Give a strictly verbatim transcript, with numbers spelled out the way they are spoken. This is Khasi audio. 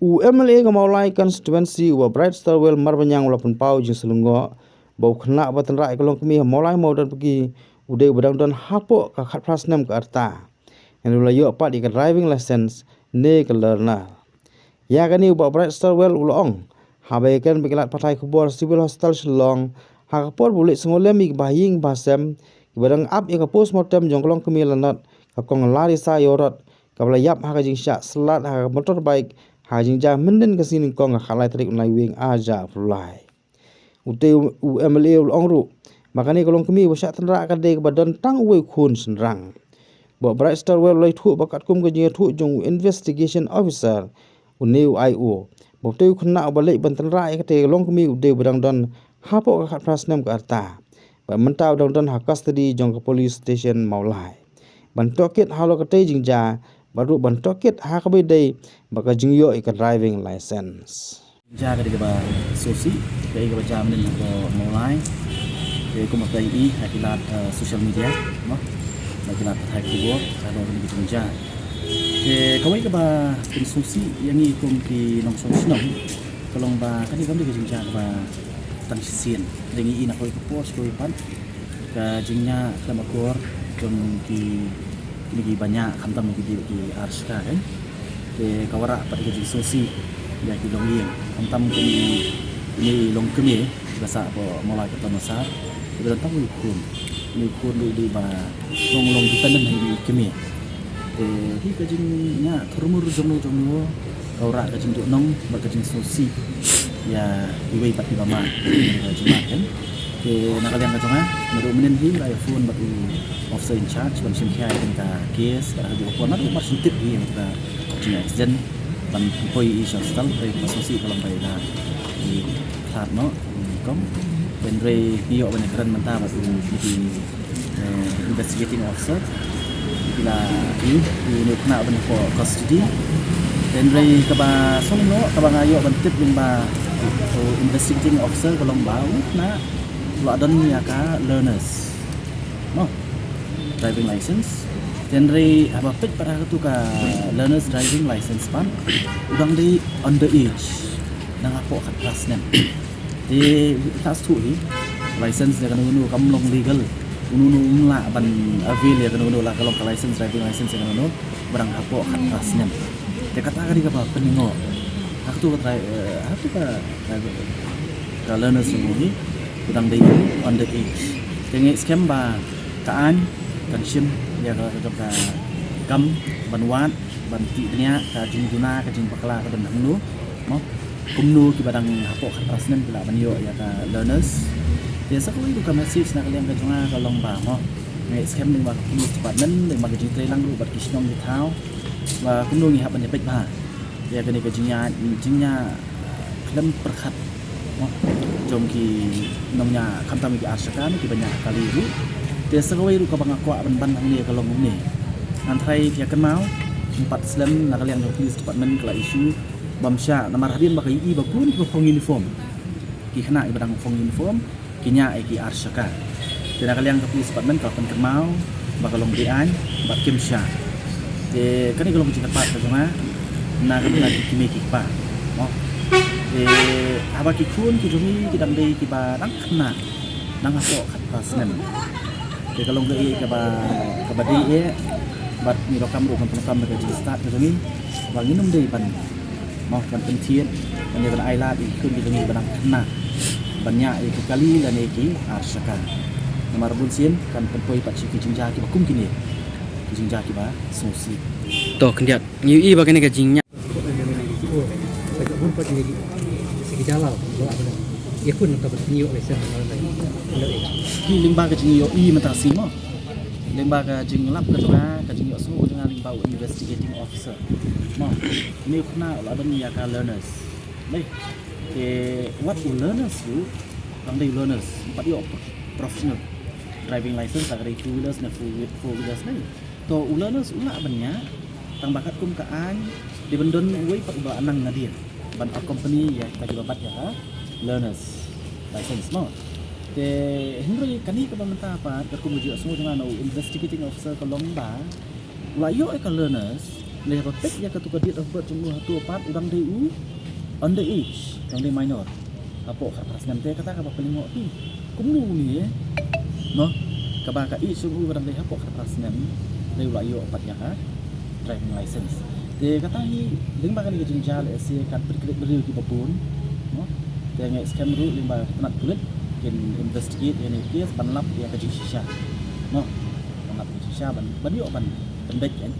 U M L A ka Mawlai Constituency, u Bah Brightstarwell Marbaniang, u la pynpaw jingslyngngoh ba u khynnah uba tynrah ïa ka longkmie ha Mawlai Mawdonbaki u dei uba dang don hapoh ka khatphra snem ka rta. Hynrei u la ïoh pat ïa ka driving license ne ka learner. Ïa kane u Bah Brightstarwell u la ong haba ïakren bad ki lad pathai khubor Civil Hospital Shillong, ha ka por ba u leit sngewlem ïa ki bahaïing bahasem kiba dang ap ïa ka postmortem jong ka longkmie lanot, ka kong Larissa Ïewrot, kaba la ïap ha ka jingshah slad ha ka motorbike ha ka jingjia myndien ka sngi nyngkong, ka khatlai tarik u Naiwieng arhajar arphew lai. Utei u M L A u la ong ruh ba kane ka longkmie ba shah tynrah ka dei kaba don tang uwei u khun shynrang. Bah Brightstarwell u la ïathuh ba katkum ka jingïathuh jong u investigation officer, une u I O, ba utei u khynnah uba leit ban tynrah ïa katei ka longkmie u dei uba dang don hapoh ka khatphra snem ka rta. Bad mynta u dang don ha custody jong ka police station Mawlai ban tohkit halor katei jingjia, bad ruh ban tohkit ha kaba ïadei bad ka jingïoh ïa ka driving license. Jia ka dei kaba sngewsih, kaei kaba jia mynnin hapoh Mawlai. Te kumba phi i ha ki lad, eh, social media, mo, ha ki lad pathai khubor, halor kane ka jingjia. Te kawei kaba pynsngewsih ïa ngi kum ki nongshong shnong ka long ba kane kam dei ka jingjia kaba tang shisien. Te ngi i na kawei ka por sha kawei pat ka jingñiah khlem akor jong ki, kine kiba ñiah khamtam ki dei ki ar shaka, kan. Te ka wanrah pat ka jingsngewsih ïa ki longïing, khamtam kine, kine longkmie ba sah hapoh Mawlai Katto Mawsar. Te ba don tang u khun, une u khun ruh u dei ba long long dependent ha kine ki kmie. Te hi ka jingñiah thurmur jong no jong no ka wanrah ka jingduhnong bad ka jingsngewsih ïa kiwei pat kiba mad. Ka jingmad, kan. Te na ka liang ka jong nga, naduh mynnin hi nga la ïa phone bad u officer in charge ban shim khia ïa kane ka case, bad ha kajuh ka por naduh mar shu tip hi ïa kane ka jingaccident ban poi ïa i sha hospital, hynrei ba sngewsih ka long ba i la ïa khlad noh, i kong. Hynrei ngi ïoh ban ïakren mynta bad u, u, eh, investigating officer. Ki la ïoh ïa une u khynnah ban ïoh custody. Hynrei kaba sngewlyngngoh kaba nga ïoh ban tip lyngba u investigating officer ka long ba une u khynnah u la don ïa ka learners, mo, driving license. Hynrei haba peit pat ha katu ka learners driving license pat, u dang dei underage, dang hapoh khatphra snem. Te ka shu hi license ïa kano kano kam long legal. Uno uno um lah ban avail ïa kano kano, la ka long ka license, driving license ïa kano kano ba dang hapoh khatphra snem. Te kata ka dei kaba pynlyngngoh. Ha katu ka dri-, eh, ha katu ka, ka, ka learners jong u hi u dang dei underage. Te ngi skhem ba ka aiñ kan shim ïa ka, ka, ka kam ban wad, ban tih bniah ka jingduna, ka jingbakla ka don hangno, mo. Kumno kiba dang hapoh khatphra snem ki lah ban ïoh ïa ka learners. Te sa kawei ruh ka message na ka liang ka jong nga ka long ba, mo, ngi skhem lyngba ka police department, lyngba ka jingtreilang ruh bad ki shnong ki thaw, ba kumno ngi hap ban ïa peit bha ïa kane ka jingñiah, jingñiah khlem pyrkhat, mo, jong ki nongñiah khamtam ki ar shaka ne kiba ñiah kali ruh. Te sa kawei ruh kaba nga kwah ban ban hangne ka long kumne. Ngan tharai phi ïa kynmaw, ym pat slem na ka liang jong police department ka la issue bym shah, namar hadien ba ka ïohi ba bun kiba phong uniform, ki khynnah kiba dang phong uniform ki ñiah ïa ki ar shaka. Te na ka liang ka police department ka la pynkynmaw ba ka long be-aiñ bad kim shah. Te kane ka long ka jingkyrpad ka jong nga na ka bynta ki kmie ki kpa, mo. Te haba ki khun ki jong ngi ki dang dei kiba dang khynnah, dang hapoh khatphra snem. Te ka long kaei kaba, kaba dei eh bad ngi donkam ruh ban pyndonkam da ka jingstad ka jong ngi ba ngin ym dei ban, mo, ban pynthied, ban ïa ban ai lad ïa ki khun ki jong ngi ba dang khynnah ban ñiah ïa ki kali lane ki ar shaka. Namar bun sien kan pynpoi pat sha ki jingjia kiba kum kine, ki jingjia kiba sngewsih. To khyndiat, ngi ïohi ba kane ka jingñiah Ki lyngba ka jingïohi mynta shi mo. Lyngba ka jinglap ka jong nga, ka jingïohsngew ka jong nga lyngba u investigating officer, mo, une u khynnah u la don ïa ka learners. Dei. Te wat u learners ruh, tang dei u learners, ym pat ïoh professional driving license, la ka dei two wheelers ne four wheel-, four wheelers, dei. To u learners u lah ban ñiah, tang ba katkum ka aiñ dei ban don uwei pat uba nang nadien ban accompany ïa kita kiba bat ïa ka learners license, mo. Te hynrei kane kaba mynta pat katkum ka jingïohsngew jong nga na u investigating officer ka long ba u la ïoh ïa ka learners, Lehse ba peit ïa katu ka date of birth jong u, hato pat u dang dei u under age, dang dei minor. Hapoh khatphra snem te kata kaba pynlyngngoh hi. Kumno une, no? Kaba ka age jong u ka dang dei hapoh khatphra snem, lei u la ïoh pat ïa ka driving license. Te kata hi lyngba kane ka jingjia lehse ka pyrkhat briew kiba bun, no? Te nga ngeit skhem ruh lyngba ka tnat pulit kin investigate ïa kane ka case ban lap ïa ka jingshisha, no? Ban lap ïa ka jingshisha ban, ban ïoh ban pynbeit kan.